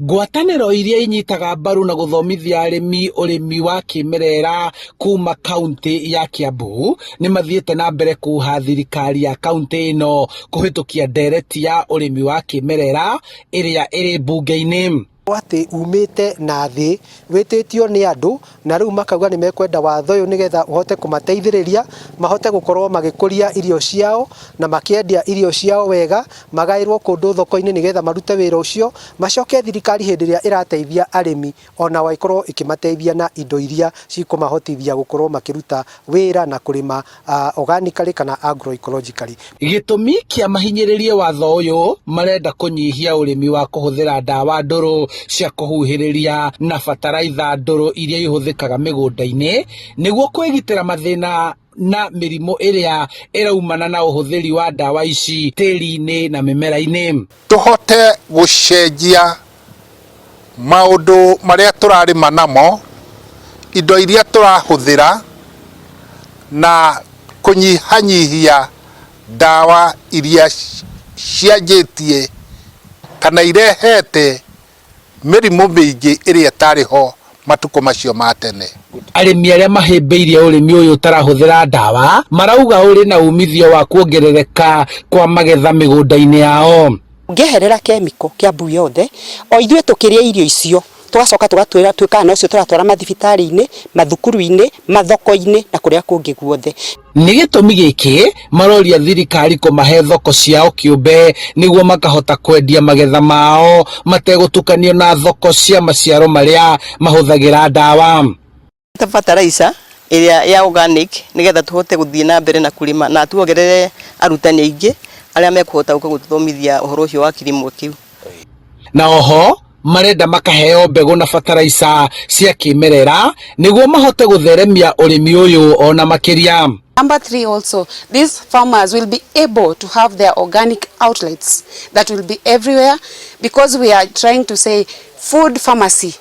Ngwatanĩro iria inyitaga mbaru na gũthomithia arĩmi ũrĩmi wa kĩmerera kuma kauntĩ ya Kiambu nĩ mathiĩte na mbere kuha thirikari ya kauntĩ ĩno kũhĩtũkia ndereti ya ũrĩmi wa kĩmerera ĩrĩa ĩrĩ mbunge-inĩ. Atĩ umĩte na thĩ wĩtĩtio nĩ andũ na rĩu makauga nĩ mekwenda watho ũyũ nĩgetha ũhote kũmateithĩrĩria mahote gũkorwo magĩkũria irio ciao na makĩendia irio ciao wega, magaĩrwo kũndũ thoko-inĩ nĩgetha marute wĩra ũcio, macoke thirikari hĩndĩ ĩrĩa ĩrateithia arĩmi onao ĩkorwo ĩkĩmateithia na indo iria cikũmahotithia gũkorwo makĩruta wĩra na kũrĩma organically kana agroecologically. Gĩtũmi kĩa mahinyĩrĩrie watho ũyũ marenda kũnyihia ũrĩmi wa kũhũthĩra ndawa ndũrũ cia kũhuhĩrĩria na bataraitha ndũrũ iria ihũthĩkaga mĩgũnda-inĩ nĩguo kwĩgitĩra mathĩna na mĩrimũ ĩrĩa ĩraumana na ũhũthĩri wa ndawa ici tĩri-inĩ na mĩmera-inĩ. Tũhote gũcenjia maũndũ marĩa tũrarĩma namo, indo iria tũrahũthĩra na kũnyihanyihia ndawa iria cianjĩtie kana irehete mĩrimũ mĩingĩ ĩrĩa ĩtarĩ ho matukũ macio ma tene. Arĩmi arĩa mahĩmbĩirie ũrĩmi ũyũ ũtarahũthĩra ndawa marauga ũrĩ na umithio wa kuongerereka kwa magetha mĩgũnda-inĩ yao. Ũngĩeherera kemiko Kiambu yothe, o ithuĩ tũkĩrĩa irio icio, tũgacoka tũgatwĩra tuĩkaga nocio tũratwara mathibitarĩ-inĩ, mathukuru-inĩ, mathoko-inĩ na kũrĩa kũngĩ guothe. Nĩ gĩtũmi gĩkĩ maroria thirikari kũmahe thoko ciao kĩũmbe nĩguo makahota kwendia magetha mao mategũtukanio na thoko cia maciaro marĩa mahũthagĩra ndawa. Ta fertilizer ĩrĩa ya organic nĩgetha tũhote gũthiĩ na mbere na kũrĩma na tuongerere arutani aingĩ arĩa mekũhota gũka gũtũthomithia ũhoro ũcio wa kilimo kĩu. Na oho marenda makaheo mbegũ na bataraica cia kĩmerera nĩguo mahote gũtheremia ũrĩmi ũyũ ona makĩria. Number three also, these farmers will be able to have their organic outlets that will be everywhere because we are trying to say food pharmacy.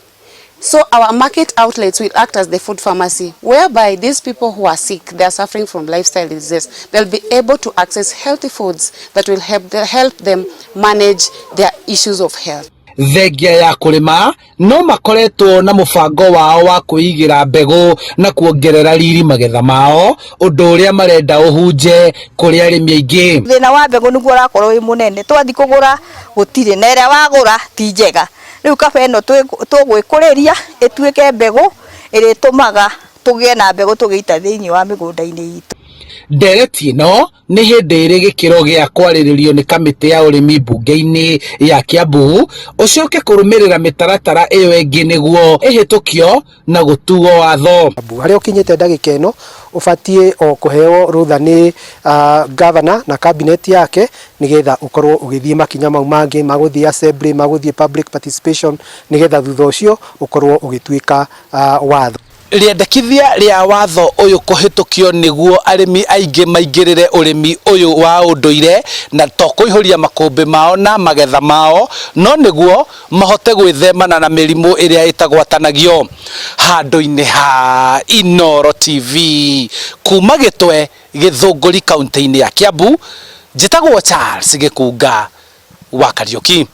So our market outlets will act as the food pharmacy, whereby these people who are sick, they are suffering from lifestyle diseases, they'll be able to access healthy foods that will help them manage their issues of health. Thengia ya kũrĩma no makoretwo na mũbango wao wa kwĩigĩra mbegũ na kuongerera riri magetha mao, ũndũ ũrĩa marenda ũhunje kũrĩ arĩmi aingĩ. Thĩna wa mbegũ nĩguo ũrakorwo wĩ mũnene, twathiĩ kũgũra gũtirĩ, na ĩrĩa wagũra ti njega. Rĩu kaba ĩno tũgwĩkũrĩria ĩtuĩke mbegũ ĩrĩtũmaga tũgĩe na mbegũ tũgĩita thĩinĩ wa mĩgũnda-inĩ itũ. Ndereti ĩno nĩ hĩndĩ ĩrĩ gĩkĩro gĩa kwarĩrĩrio nĩ kamĩtĩ ya ũrĩmi mbunge-inĩ ya Kiambu, ũcoke kũrũmĩrĩra mĩtaratara ĩyo ĩngĩ nĩguo ĩhĩtũkio na gũtuo watho. Harĩa ũkinyĩte ndagĩka ĩno ũbatiĩ o kũheo rũtha nĩ governor na cabinet yake nĩgetha ũkorwo ũgĩthiĩ makinya mau mangĩ magũthiĩ assembly, magũthiĩ public participation, nĩgetha thutha ũcio ũkorwo ũgĩtuĩka watho. Rĩendekithia rĩa watho ũyũ kũhĩtũkio nĩguo arĩmi aingĩ maingĩrĩre ũrĩmi ũyũ wa ũndũire na to kũihũria makũmbĩ mao na magetha mao, no nĩguo mahote gwĩthemana na mĩrimũ ĩrĩa ĩtagwatanagio. Handũ-inĩ ha Inooro TV kuma Gĩtwe, Gĩthũngũri, kaũntĩ-inĩ ya Kiambu, njĩtagwo Charles Gĩkunga wa Kariũki.